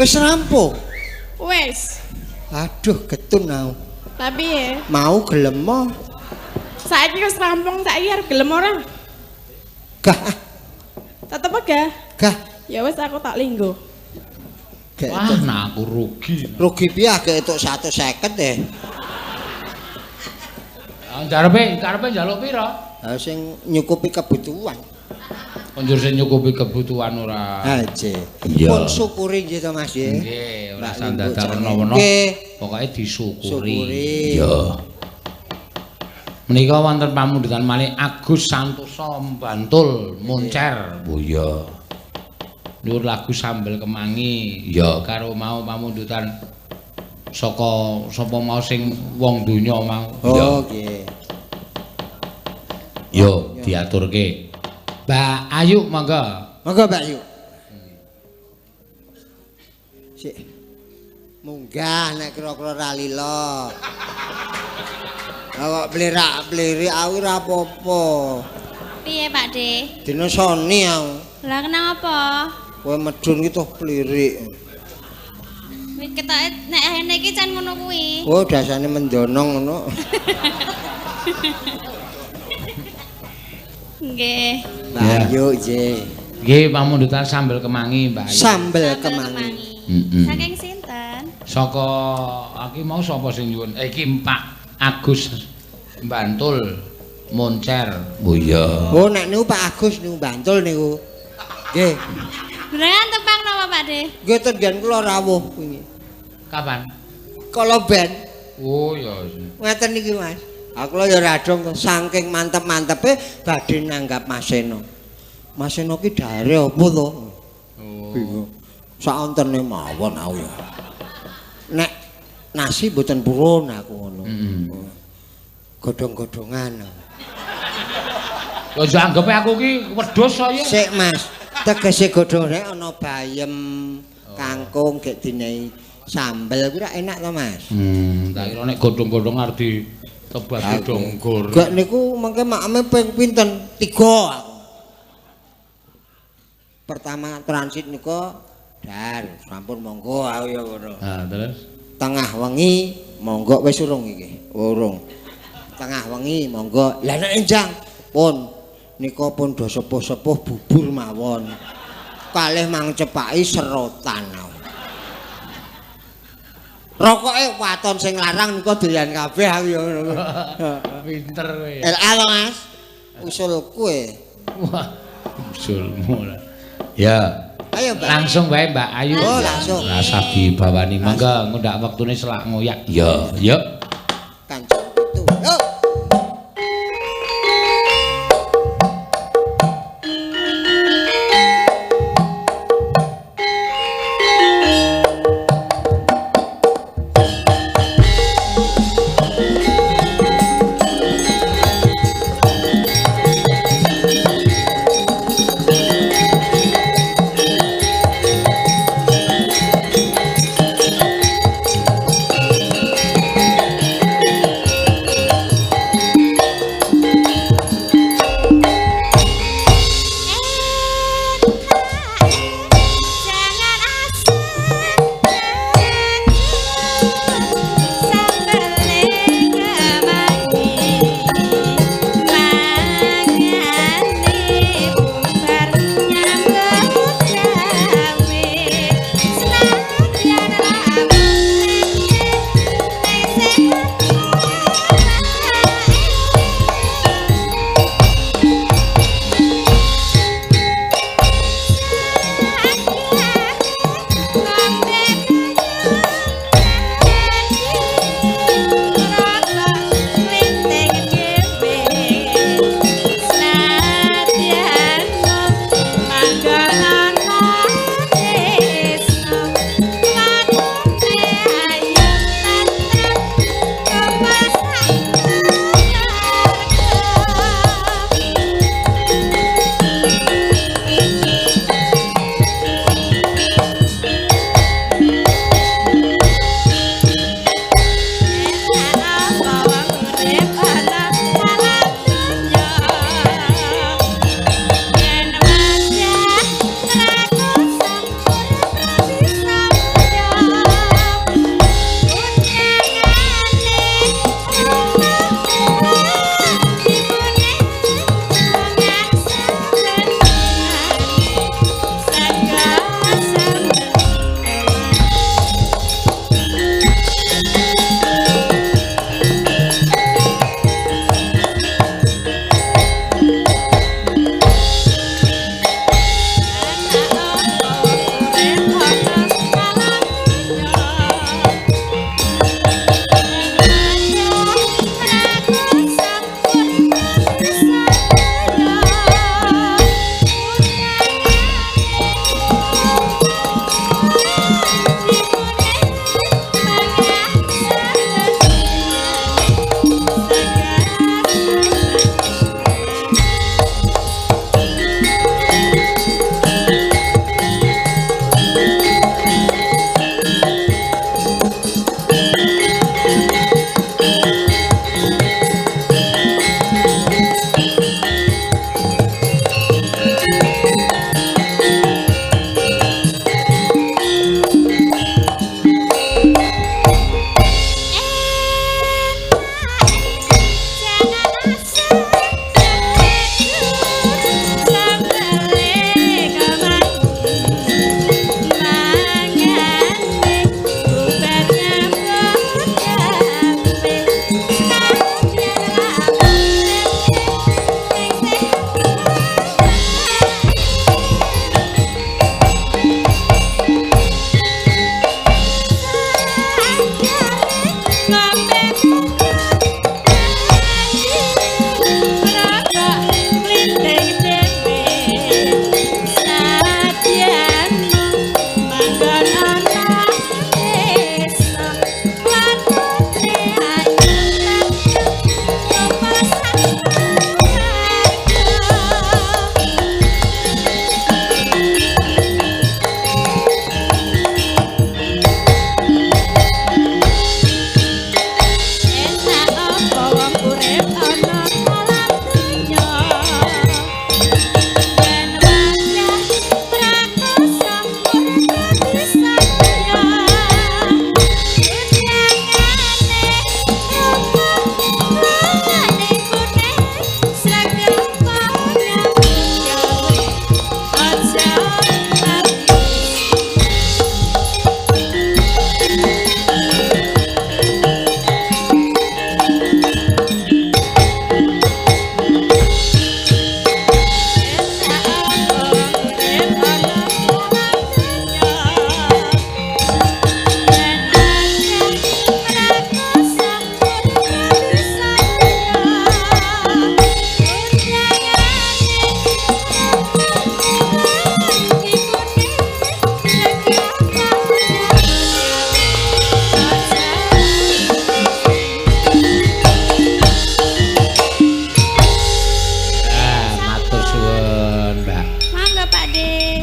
Wis rampung. Wis. Aduh, getun aku. Lah piye? Mau gelem mo? Saiki wis rampung, saiki arep gelem ora? Gah, Tetep gah. gah. Ya wis aku tak linggo. Gak Wah, nah aku rugi. Rugi piye gak entuk 150 eh. Ah, karepe njaluk pira? Ha sing nyukupi kebutuhan. Konjur sing nyukupi kebutuhan ora. Ha, je. Iya. Pun syukuri nggih to Mas nggih. Nggih, ora Mbak usah Limbuk dadak jangan. werna-werna. Nggih. Pokoke disyukuri. Syukuri. Iya. Menika wonten pamundutan malih Agus Santoso Bantul Moncer. Oh iya. Nyuwun lagu Sambel Kemangi. Ya karo mau pamundutan saka sapa mau sing wong donya mau. Oh, nggih. Yo diaturke. Mbak Ayu monggo. Monggo Mbak Ayu. Sik. Munggah nek kira-kira ra lila. Lah kok blerak-blerik aku ora apa-apa. Piye Pak De? Dina soni aku. Lah kenang apa? Kowe medun ki toh plirik. Wis ketoke nek ngene iki jan ngono kuwi. Oh, dasane mendonong ngono. Nggih. Mbak Ayu nggih. Nggih pamundutan Sambel Kemangi Mbak Ayu. Sambel kemangi. Heeh. Saking sinten? Saka iki mau sapa sing nyuwun? Iki Pak Agus Bantul Moncer. Oh iya. Oh, nek niku Pak Agus niku Bantul niku. Nggih. Beneran tepang napa Pak De? Nggih ten nggen kula rawuh wingi. Kapan? Kala ben Oh iya. ngeten niki Mas. Aku lho ya radong to saking mantep-mantepe badhe nanggap Mas Seno. Mas Seno ki dahare apa to? Oh. Bingung. Saontene mawon aku ya. Nek nasi mboten purun aku ngono. Heeh. Godhong-godhongan. Kok anggepe aku ki wedhus saya. Sik Mas, tegese godhong rek ana bayem, kangkung gek dinehi sambel kuwi rak enak to Mas. Tak kira nek godhong-godhong arep ditebas godhong gor. Gek niku mengke makeme ping pinten? 3 aku. Pertama transit nika dar, sampun monggo aku ya ngono. Ha, terus Tengah wengi monggo wis urung iki. Urung. Tengah wengi monggo. Lah nek enjang pun nika pun do sepuh-sepuh bubur mawon. Kalih mang cepaki serotan. Rokoke waton sing larang nika doyan kabeh aku ya ngono. Pinter kowe. LA to Mas. Usulku e. Wah, usulmu lah. Ya. Ayo Mbak. Langsung wae Mbak Ayu. Oh, langsung. Rasah dibawani. Monggo ngundak wektune selak ngoyak. Ya, yuk. Kancing pitu. Yo. Thank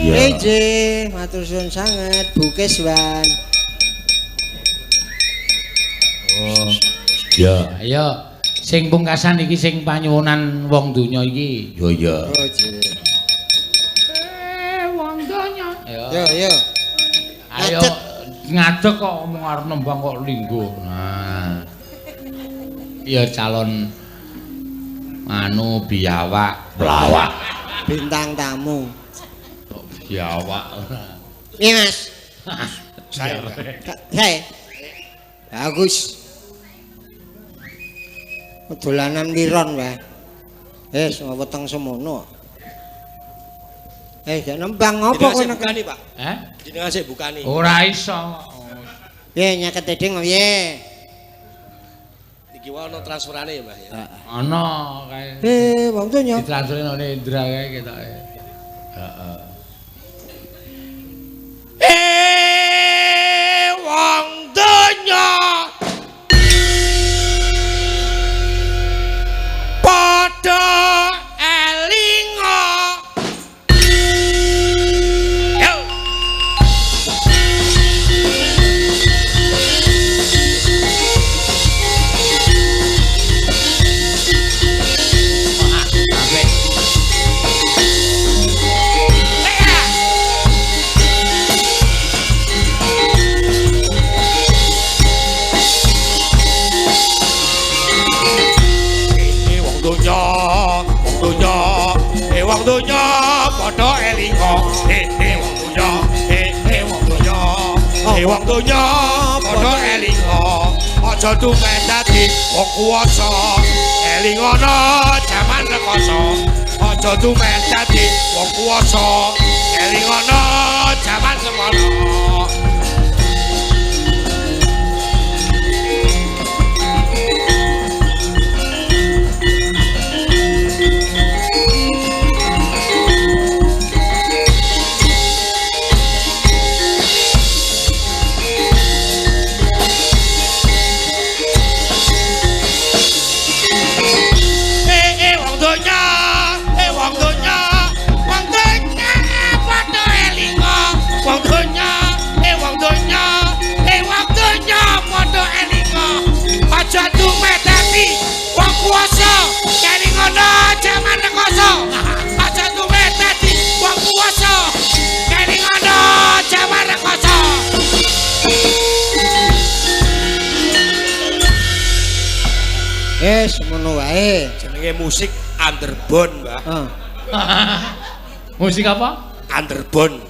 Iya. Nggih, matur suwun sanget Bu Keswan. Oh. Ya, ayo sing pungkasan iki sing panyuwunan wong donya iki. Ya ya. Oh, nggih. Wong donya. Ayo. Yo yo. Ayo ngadeg kok omong arep nembang kok lingguh. Nah. Ya calon anu biawak, pelawak. Bintang tamu. Kok biawak ora. Piye, Mas? Saya. Saya. Bagus. Dolanan wiron wae. Wis weteng semono. Gak nembang apa Jenengan kowe sik nek bukani, Pak. Heh? Jenengan sik bukani. Ora iso. Piye nyaket eding piye? Iki wae ana transferane ya, Mbah ya. Ana kae. Wong donya. Ditransfer nang Indra kae ketoke. Heeh. Wong donya. Padha elinga. Yo. Apik. Wong donya, wong donya, wong donya padha elinga. Wong donya, wong donya, wong donya padha elinga. Aja tumeh dadi wong kuwasa, elingono jaman rekoso. Aja tumeh dadi wong kuwasa, elingono jaman semono. Wong donya, wong donya, wong donya padha elinga. Wong donya, wong donya, wong donya padha elinga. Aja tumeh dadi wong kuwasa, kelingono jaman rekoso. Aja tumeh dadi wong kuwasa, kelingono jaman rekoso. Wis ngono wae. Jenenge musik underbone, Mbah. Heeh. Musik apa? Underbone.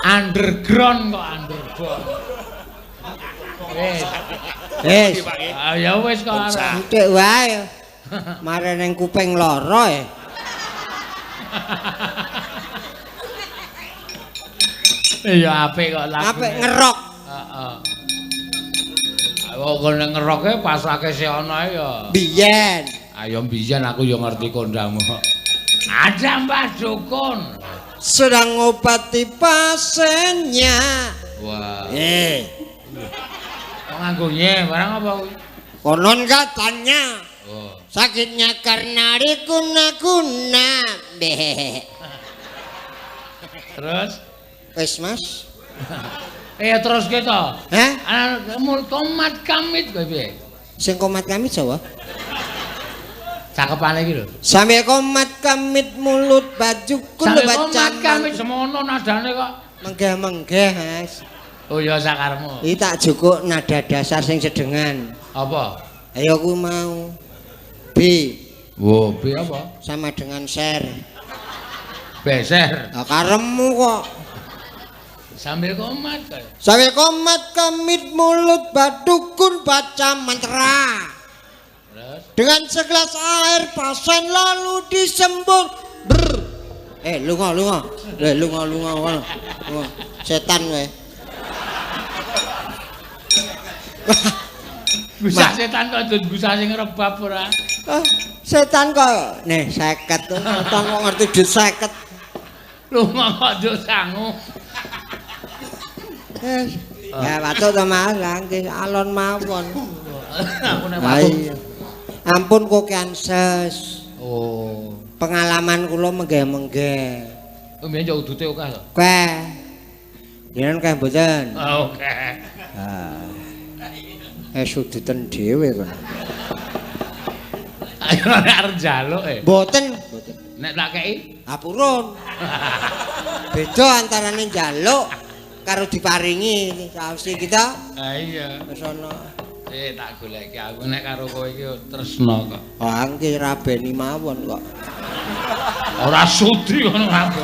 Underground kok underbone. Wis. Wis. Ah ya wis kok arep. Sithik wae. Mare ning kuping lara e. Ya apik kok lagu. Apik ngerok. Heeh. Ayo kono ngeroke pasake si ana ya. Biyen. Ayo biyen aku ya ngerti kondangmu. Ada Mbah Dukun. Sedang ngobati pasiennya. Wah. Kok nganggo nye barang apa kuwi? Konon katanya Oh. sakitnya karena dikuna-kuna. Beh. Terus Wis, Mas. Terus gitu. Hah? Ana komat kamit kowe piye? Sing komat kamit sapa? Cakepane iki lho. Sambil komat kamit mulut bajuku Sampe baca. komat kamit semono nadane kok. Menggeh-menggeh, Mas. Oh ya sakarmu. Iki tak jukuk nada dasar sing sedengan. Apa? Ayo aku mau B Wo, B apa? sama dengan ser. Beser. Lah karepmu kok. Sambil komat kowe. Sambil komat kamit mulut badukun baca mantra. Terus Dengan segelas air pasien lalu disembur. Ber. Lunga lunga. Lunga lunga lunga. Lunga. Setan kowe. Bisa setan kok dudu bisa sing rebab ora. Ah, setan kok. Nih 50. Setan kok ngerti duit 50. Lunga kok njuk sangu. Ya watuk to Mas, lah nggih alon mawon. Aku nek watuk. Ampun kokean ses. Oh. Pengalaman kula menggeh-menggeh. Kowe mbiyen yo udute akeh to. Akeh. Jenengan akeh mboten? Oke. Ah. Suduten dhewe kono. Ayo nek arep njaluk e. Mboten, mboten. Nek tak kei? Ah purun. Beda antarane njaluk karo diparingi saosi kita. Ha iya. Wis ana. Tak goleki aku nek karo kowe iki tresna kok. Wah, nggih rabeni mawon kok. Ora sudi ngono aku.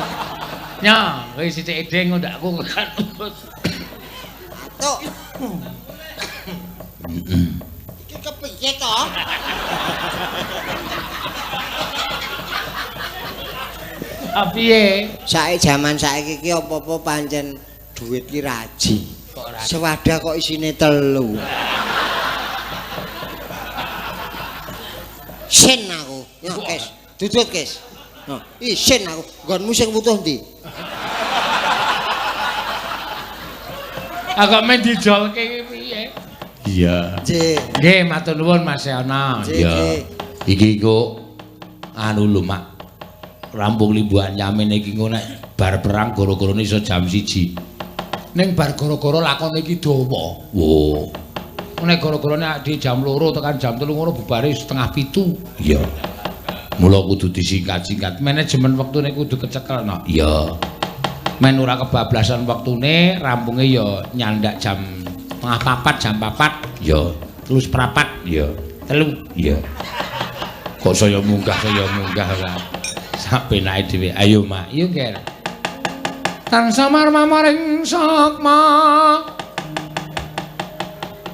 Nya, kowe sithik edeng ndakku kan. Atuk. Iki kepiye to? Ah piye? Saiki jaman saiki iki apa-apa pancen duit ki raji. Kok raji? Sewadah kok isine 3. Isin aku. Yo, Kes. Dudut, Kes. No, isin aku. Nggonmu sing wutuh ndi? Aku men dijolke iki piye? Iya. Nggih. Nggih, matur nuwun Mas Yono. Iya. Iki kok anu lho, Mak. Rampung limbuhan yamin iki engko nek bar perang gara-garane iso jam 1. Ning bar gara-gara lakone iki dawa. Wo. Nek gara-garane di jam 2 tekan jam 3 ngono bubare 6:30. Iya. Mula kudu disingkat-singkat. Manajemen wektune kudu kecekel no. Iya. Men ora kebablasan wektune, rampunge ya nyandak jam 3:30, jam 4. Iya. 3:15. Iya. 3. Iya. Kok saya munggah ora. Sak penake dhewe. Ayo, Mak. Yo, Ger. Tansah marmaring sukma.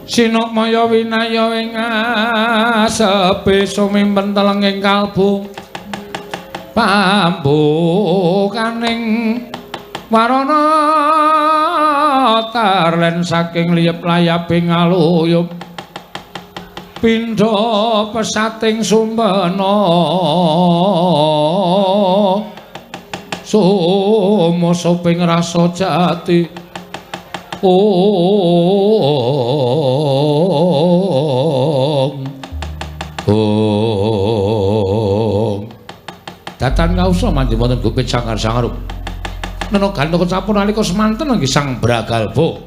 Sinukmaya winaya ing asepe sumimpen telenging kalbu. Pambukaning warana tarlen saking liyep layaping aluyup. Pindha pesating sumpena sumosoping rasa jati. Ong ong datan kausa manti wonten gupit sanggar-sangarup nena gantaka capur nalika semanten nggih Sang Bragalba.